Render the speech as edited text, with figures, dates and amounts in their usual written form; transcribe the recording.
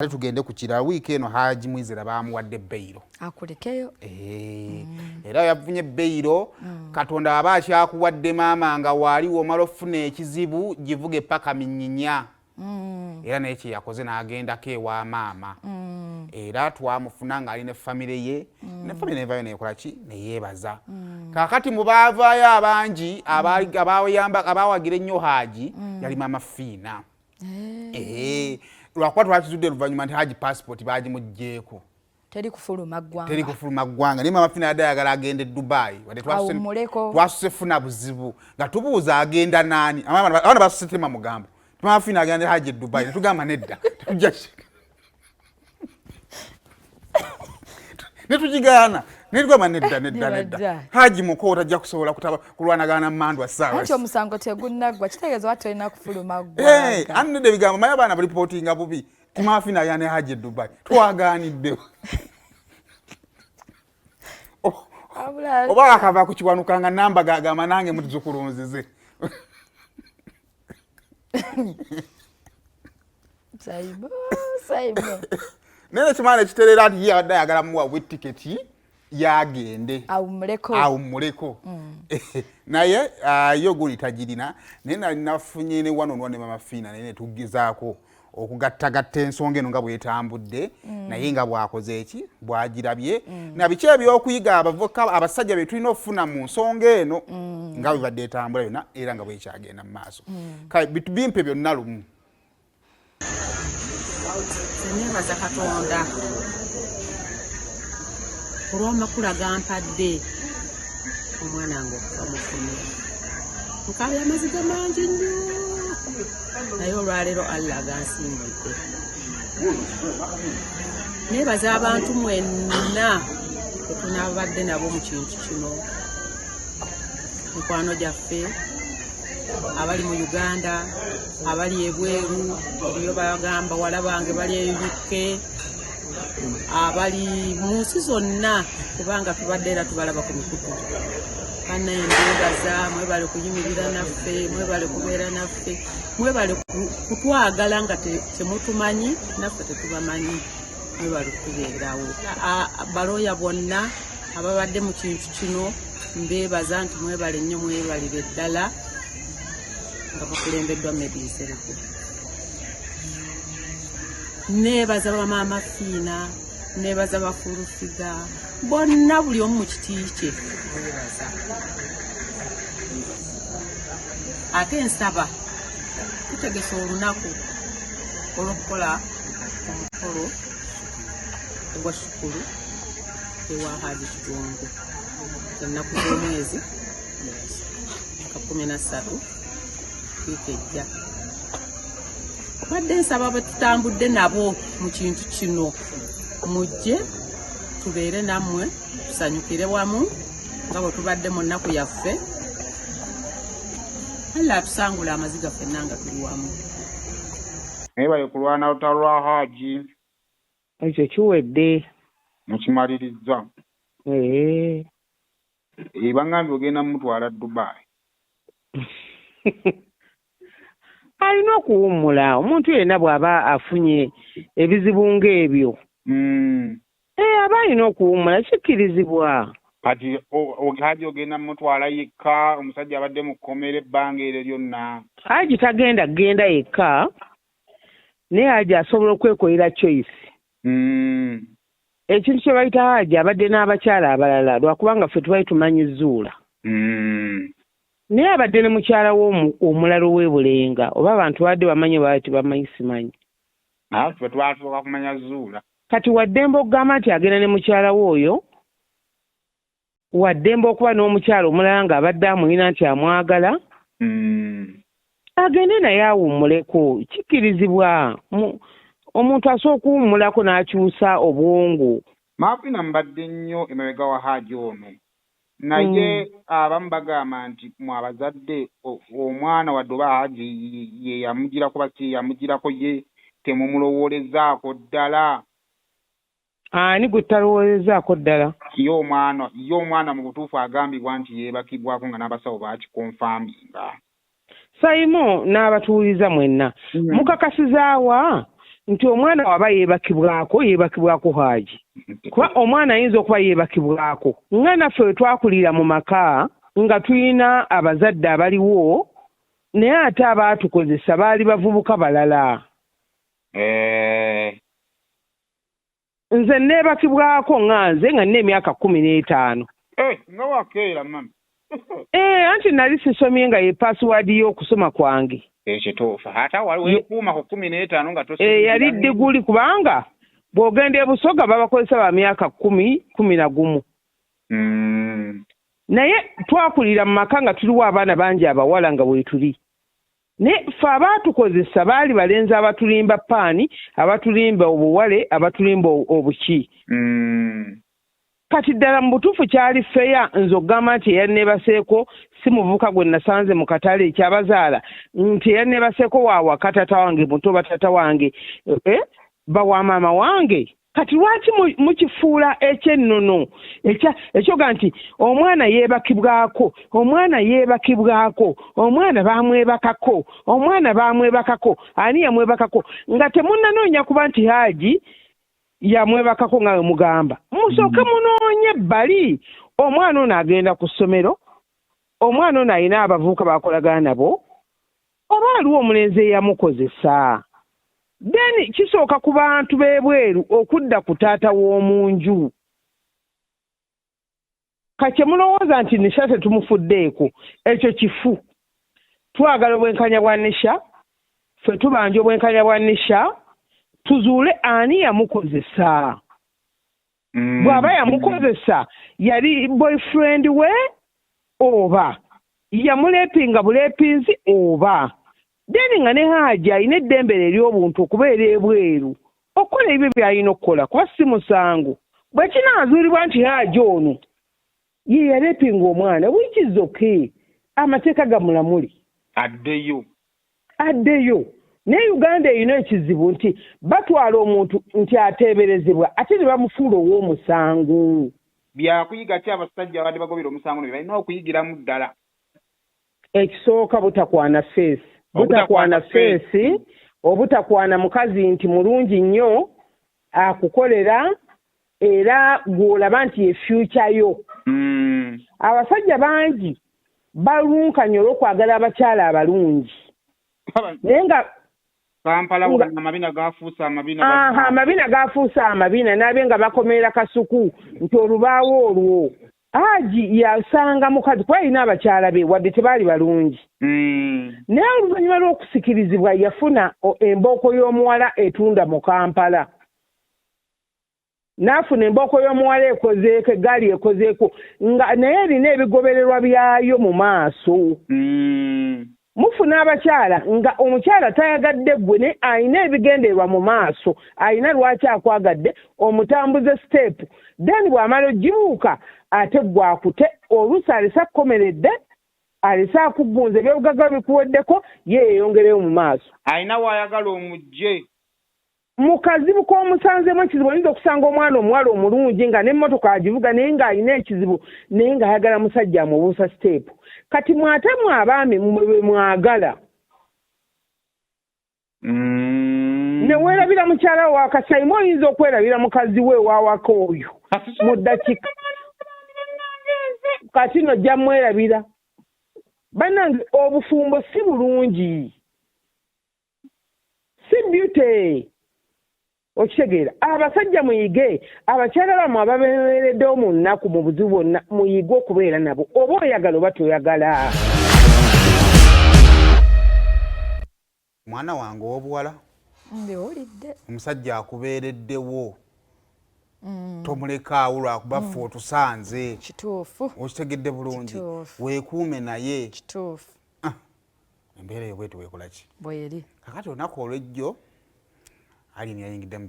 Ate tugende ku kirala. Wiiki eno Haji Mwizera baamuwadde beyiro. Akulekeyo. Era yafunye beyiro. Katonda aba akyakuwadde maama nga waali womala okufuna ekizibu, givuge paka minyinya. Era naye kyeyakoze n'agendako ewa maama. Era twamufuna ng'ali ne famire ye. Ne famire nevayo nekola ki, neyeebaza. Kaakati mu baavaayo abangi abawagira ennyo Haji yali Maama Fiina. Lwakuba twakizudde oluvannyuma nti Haji passport bagimuggyeeko. Teri kufuluma ggwanga. Teri kufuluma ggwanga, naye Maama Fiina yadde ayagala agende Dubai. Wadde Awummuleko. Twasuse funa buzibu nga tubuuza agenda naani. Abaana basuse tema mugambo, Maama Fiina agenda ne Haji e Dubai, netugamba nedda, tetujja netukigaana, netugamba nedda, nedda, nedda. Nebajja. Haji muko tajja kusobola kutaba kulwanagana na mandwa ssaawa. Anti omusango tegunaggwa, kitegeeza oba tolina kufuluma ggwanga. Anti nedda, ebigambo maye abaana balipootinga bubi ti Maama Fiina agenda ne Haji e Dubai, twagaaniddewo. Oba akava ku Kiwanuka nga namba gagamba nange muzzukulu nzize. Saibo, Saibo. Naye nekimala nekitereera nti ye abadde ayagala muwa bwe tiketi yagende awummuleko. Awummuleko. Naye yo guli tagirina, naye nali nafunye ne wano ne Mama Fiina, naye netugezaako okugattagatta ensonga eno nga bwetambudde, naye nga bwakoze eki bwagirabye na biki ebyokuyiga abavubuka abasajja be tulina okufuna mu nsonga eno nga bwebadde etambula yonna era nga bwekyagenda mu maaso. Kale bimpe byonna lumu. Nebaza Katonda olw'amakula gampadde omwana wange okuva mu kkomera. Nkaabye amaziga mangi nnyo, naye olwaleero Allah agansiimudde. Nebaza abantu mwenna betunaabadde nabo mu kintu kino, mikwano gyaffe abali mu Uganda, abali ebweru, eriyo bagamba wala bange bali e UK, abali mu nsi zonna, kubanga tubadde era tubalaba ku mikutu. Bannaye mbeebaza, mwebale kuyimirira naffe, mwebale kubeera naffe, mwebale kutwagala nga temutumanyi, naffe tetubamanyi, mwebale kutubeerawo. Balooya bonna ababadde mu kintu kino mbeebaza nti mwebale nnyo, mwebalire ddala nga bakulembeddwa Medi Nsereko. Neebaza bamaama Fiina, neebaza bafulufiga bonna, buli omu mu kiti kye mwebaza. Ate nsaba tutegese olunaku olw'okukola omukolo ogwa shukulu ewa Haji Kigongo ennaku z'omwezi nga 13 wiiki ejja. Badde nsaba bwe tutambudde nabo mu kintu kino mujje tubeere nammwe, tusanyukire wamu nga bwe tubadde mu nnaku yaffe. Allah atusangule amaziga ffenna nga tuli wamu. Naye bali kulwana lutalo lwa Haji. Ekyo kiwedde. Mukimalirizza. Bangambye ogenda mutwala Dubai. Alina okuwummula. Omuntu yenna bw'aba afunye ebizibu ng'ebyo, aba alina okuwummula, kikkirizibwa. Kati Haji ogenda mutwala yekka, omusajja abadde mu kkomera ebbanga eryo lyonna? Haji tagenda kugenda yekka, naye Haji asobola okwekolera choice. Ekintu kye bayita Haji abadde n'abakyala abalala, lwakubanga ffe tubali tumanyi Zuula. Naye abadde ne mukyala we omulala ow'e Bulenga, oba abantu babadde bamanyi oba tebamanyi simanyi. Ffe twasooka kumanya Zuula. Kati waddembe okugamba nti agenda ne mukyala we oyo, waddembe okuba n'omukyala omulala ng'abadde amuyina nti amwagala, agende naye awummuleko, kikkirizibwa. Omuntu asobola okuwummulako n'akyusa obwongo. Maafina, mbadde nnyo emabega wa Haji ono, naye abamu bagamba nti mwe abazadde omwana wadde oba Haji ye yamugirako ba si ye yamugirako, ye temumulowoolezaako ddala. Ani gwe tutalowoolezaako ddala? Ye omwana mu butuufu agambibwa nti yeebakibwako nga n'abasawo bakikonfaminga. Saimo n'abatuwuliza mwenna, mukakasizaawa Nti omwana waba yeebakibwako, yeebakibwako Haji. Kuba omwana ayinza okuba yeebakibwako. Nga naffe we twakulira mu maka nga tulina abazadde abaliwo, naye ate abaatukozesa baali bavubuka balala. Eh. Nze neebakibwako nga nze nga nina emyaka 15. Eh, nga wakeera mama. Eh, anti nali sisomye nga ye password y'okusoma kwange. Ekituufu. Ate wali weekuuma ku 15 nga tosomye. Eh, yali diguli kubanga bw'ogenda e Busoga babakozesa ba myaka 10, 11. Naye twakulira mu maka nga tuliwo abaana bangi abawala nga weetuli. Naye ffe abaatukozesa baali balenzi abatulimba paani, abatulimba obuwale, abatulimba obuki. Kati ddala mu butuufu kyali feya nze okugamba nti eyanneebaseeko si muvubuka gwe nasanze mu katale ekyabazaala, nti eyanneebaseeko wa waka taata wange muto oba taata wange, bba wa maama wange. Kati lwaki mukifuula eky'ennono ekyoga nti omwana yeebakibwako, omwana yeebakibwako, omwana baamwebakako, omwana baamwebakako, ani yamwebakako, nga temunnanoonya kuba nti Haji yamwebakako nga bwe mugamba. Musooke munoonye ebbali, omwana ono agenda ku ssomero, omwana ono alina abavubuka b'akolagana nabo, oba aliwo omulenzi eyamukozesa. Then kisooka ku bantu b'ebweru okudda ku taata w'omu nju. Kati mulowooza nti Nisha tetumufuddeeko, ekyo kifu. Twagala obwenkanya bwa Nisha, ffe tubanja obwenkanya bwa Nisha, tuzuule ani yamukozesa. Bw'aba yamukozesa, yali boyfriend we oba yamulepinga bulepinzi oba. Then nga ne Haji alina eddembe ery'obuntu okubeera ebweru okukola ebyo by'alina okukola kuba si musango. Bwe kinaazuulibwa nti Haji ono ye yalepinga omwana, which is okay, amateeka gamulamule. Addeyo. Addeyo. Naye Uganda erina ekizibu nti batwala omuntu nti ateeberezebwa ate ne bamufuula ow'omusango. Byakuyiga ki abasajja abadde bagobera omusango bye balina okuyigiramu ddala? Ekisooka butakwana feesi. Butakwana feesi, obutakwana mukazi nti mulungi nnyo, akukolera era gw'olaba nti ye future yo. Abasajja bangi balunkanye olw'okwagala abakyala abalungi. Naye nga Kampala amabina gafuuse amabina. Aha, amabina gafuuse amabina n'abe nga bakomeera kasuku nti olubaawo olwo. Haji yasanga mukazi kuba alina abakyala be wadde tebaali balungi. Naye oluvannyuma lw'okusikirizibwa yafuna embooko y'omuwala etunda mu Kampala. N'afuna embooko y'omuwala ekozeeko, eggaali ekozeeko, nga naye erina ebigobererwa byayo mu maaso. Mufuna abakyala nga omukyala tayagadde ggwe naye alina ebigendererwa mu maaso, alina lwaki akwagadde, omutambuze step. Then bw'amala ogibuuka ate ggwe akute, oluusi alese akukomeredde, alese akuggunze, ebyobugagga bikuweddeko, ye yeeyongereyo mu maaso. Alina w'ayagala omugye. Mu kazibu k'omusanzeemu ekizibu oyinza okusanga omwana omuwala omulungi nga n'emmotoka agivuga naye ng'alina ekizibu naye ng'ayagala musajja amubuusa siteepu. Kati mwe ate mwe abaami mmwe be mwagala. Ne weerabira mukyala wo w'akasayimu oyinza okwerabira mukazi we ow'awaka oyo mu ddakiika. Kati nno ojja mwerabira. Bannange obufumbo si bulungi. Si beauty. Okitegeera. Abasajja muyige, abakyala bammwe ababeereddewo mu nnaku mu buzibu bwonna muyige okubeera nabo oba oyagala oba toyagala. Mwana wange ow'obuwala. Mbiwulidde. Omusajja akubeereddewo. Tomulekaawo lwakuba ffe otusanze. Kituufu. Okitegedde bulungi. Weekuume naye. Kituufu. Embeera eyo bwetyo bwekola ki? Bweri. Kakati olunaku olw'ejjo Alien yayingidde mu